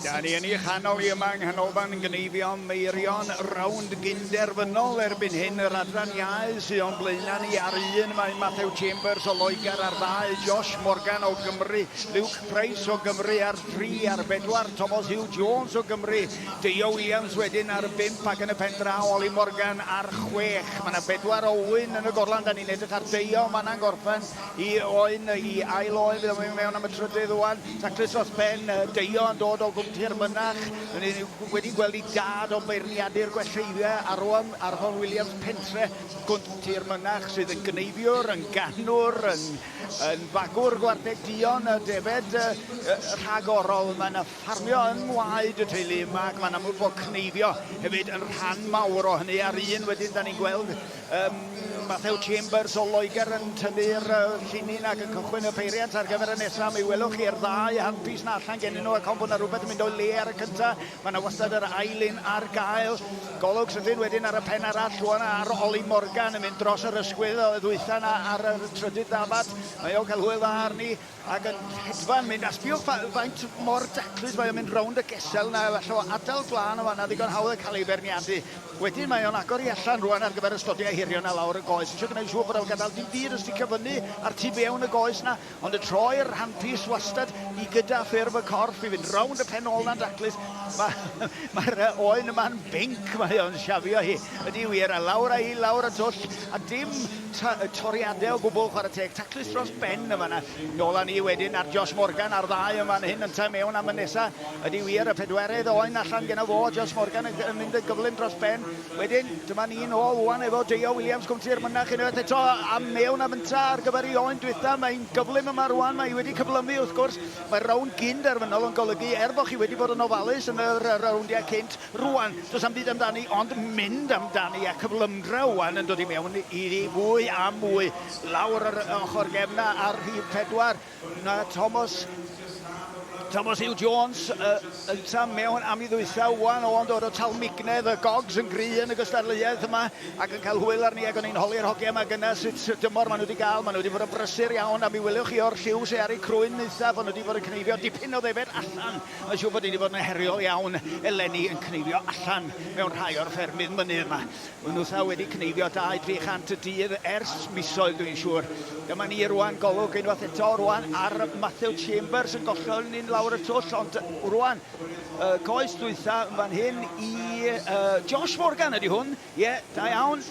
Da ni yn ei chanol i yma yng Nghanolfan Gneifio Meirion, rownd gynderfynol erbyn hyn yr adran iau sydd o'n blaenau ni. Ar un mae Matthew Chambers o Loegr, ar ddau Josh Morgan o Gymru, Luke Price o Gymru ar dri, ar bedwar Thomas Hugh Jones o Gymru, Deio Williams wedyn ar bump ac yn y pen draw Ollie Morgan ar chwech. Mae yna bedwar o ŵyn yn y gorlan, da ni'n edrych ar Deio, mae yna'n gorffen i oen, i ail oen, fydd o'n mynd mewn am y trydydd ŵan. Taclus dros ben, Deio yn dod o Gwmtir Mynach. Ni wedi gweld ei dad o'n beirniadu'r gwelleiddiau, Arwon, Arfon Williams, pentre Gwmtir Mynach, sydd yn gneifiwr, yn ganwr, yn, yn fagwr gwartheg duon, y defed rhagorol. Mae yna ffarmio yng ngwaed y teulu yma, ac mae'n amlwg bod cneifio hefyd yn rhan mawr o hynny. A'r un wedyn, da ni'n gweld Matthew Chambers o Loegr yn tynnu'r llinyn ac yn cychwyn y peiriant ar gyfer y nesaf. Mi welwch chi'r ddau handpiece na allan gennyn nhw ac ond bod 'na rhywbeth yn mynd o'i le ar y cyntaf. Mae 'na wastad yr ail un ar gael. Golwg sydyn wedyn ar y pen arall rwan ar Ollie Morgan yn mynd dros yr ysgwydd o ddwytha 'na ar y trydydd ddafad. Mae o'n cael hwyl dda arni. Ac yn hedfan, mynd, a sbiwch faint mor daclus mae o'n mynd rownd y gesel 'na, falle o adael glân yn fan'na, ddigon hawdd yn cael ei feirniadu. Wedyn mae o'n agor i allan rwan ar gyfer y stodiau hirion 'na lawr y goes. Isio gwneud siŵr bod o'n gadael dim byd yn sticio fyny ar tu fewn y goes 'na, ond yn troi'r handpiece wastad i gyda ffurf y corff i fynd rownd y pen ôl 'na'n daclus. Mae'r ma oen yma'n binc, mae o'n siafio hi. Ydy wir, a lawr â hi, lawr y twll, a dim toriadau o gwbl, chwarae teg. Taclus dros ben yn fan'na. Nôl â ni wedyn ar Josh Morgan a'r ddau yn fan hyn, yntau mewn am y nesa. Ydy wir, y pedwerydd oen allan genno fo, Josh Morgan yn, yn mynd yn gyflym dros ben. Wedyn, dyma ni nôl wan efo Deio Williams, Cwmtir Mynach unwaith eto, a mewn am ynta ar gyfer ei oen dwytha. Mae'n gyflym yma rwan, mae wedi cyflymu wrth gwrs. Mae'r rownd gyn derfynol yn golygu, er bod chi wedi bod yn ofalus yn y rowndiau cynt, Rŵan, does 'na'm byd amdani ond mynd amdani, a cyflymdra ŵan yn dod i mewn iddi fwy a mwy. Lawr yr ochr gefn 'na ar rhif pedwar, na Thomas, Thomas Hugh Jones, ynta mewn am i ddwytha ŵan, o'n dod o Talmignedd, y Gogs yn gry yn y gystadleuaeth yma, ac yn cael hwyl arni, ac o'n i'n holi'r hogia yma gynna sut dymor maen nhw wedi gael, maen nhw wedi bod yn brysur iawn, a mi welwch chi o'r lliw sy ar eu crwyn nwytha bod nhw wedi bod yn cneifio dipyn o ddefed allan. Mae'n siŵr bod hi wedi bod yn heriol iawn eleni yn cneifio allan mewn rhai o'r ffermydd mynydd yma. Maen nhw wedi cneifio 200-300 y dydd ers misoedd dwi'n siŵr. Dyma ni rwan, golwg unwaith eto rwan ar Matthew Chambers yn gollwng ni'n lawr y twll, ond rwan, uh, coes dwytha yn fan hyn i uh, Josh Morgan ydy hwn. Ie, da iawn.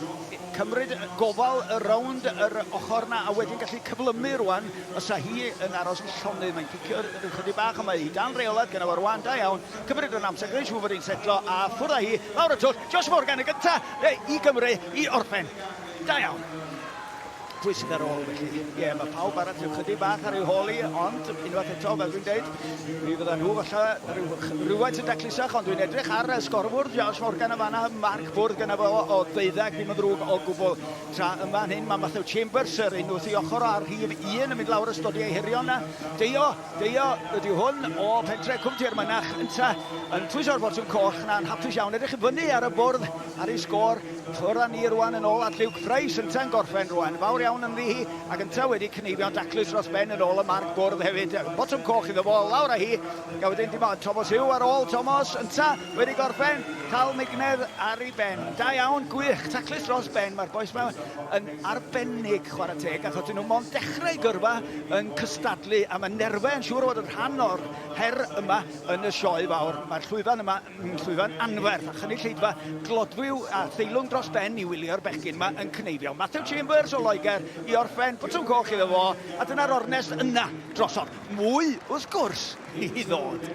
Cymryd gofal y rownd yr ochr 'na a wedyn gallu cyflymu rwan. Os a hi yn aros yn llonydd, mae'n cicio rhyw chydig bach, ond mae hi dan reolaeth gyda fo rwan. Da iawn. Cymryd yn amser, gwneud siŵr fod hi'n setlo a ffwrdd â hi lawr y twll. Josh Morgan y gynta i Gymru i orffen. Da iawn. Pwy sydd ar ôl felly? Ie, yeah, mae pawb arall rhyw chydig bach ar ei hôl i, ond unwaith eto, fel dwi'n deud, mi fydda nhw falle rhyw, rhywfaint yn daclusach, ond dwi'n edrych ar y sgorfwrdd, Josh Morgan yn fanna, marc bwrdd gyda fo o ddeuddeg, ddim yn ddrwg o gwbl. Tra yma hyn, mae Matthew Chambers, yr un wrth ei ochr ar rhif un, yn mynd lawr y stodiau hirion na. Deio, Deio ydy hwn o pentre Cwm Tir Mynach, ynta yn pwyso'r botwm coch na'n hapus iawn, edrych i fyny ar y bwrdd ar ei sgôr. Ffwrdd â ni rwan yn ôl at Luke Price, ynta'n gorffen rwan. Fawr iawn ynddi hi, ac ynta wedi cneifio'n daclus dros ben yn ôl y marc bwrdd hefyd. Botwm coch iddo fo, lawr â hi. A wedyn dim ond Tomos Hugh ar ôl Tomos, ynta wedi gorffen, cael mignedd ar ei ben. Da iawn, gwych, taclus dros ben. Mae'r bois yma yn arbennig, chwarae teg, achos dyn nhw mond dechrau gyrfa yn cystadlu, a mae nerfau yn siŵr o fod yn rhan o'r her yma yn y sioe fawr. Mae'r llwyfan yma yn llwyfan anferth, a chynulleidfa glodwiw a theilwng dros ben i wylio'r bechgyn yma yn cneifio. Matthew Chambers o Loegr i orffen, botwm coch iddo fo, a dyna'r ornest yna drosodd. Mwy, wrth gwrs, i ddod.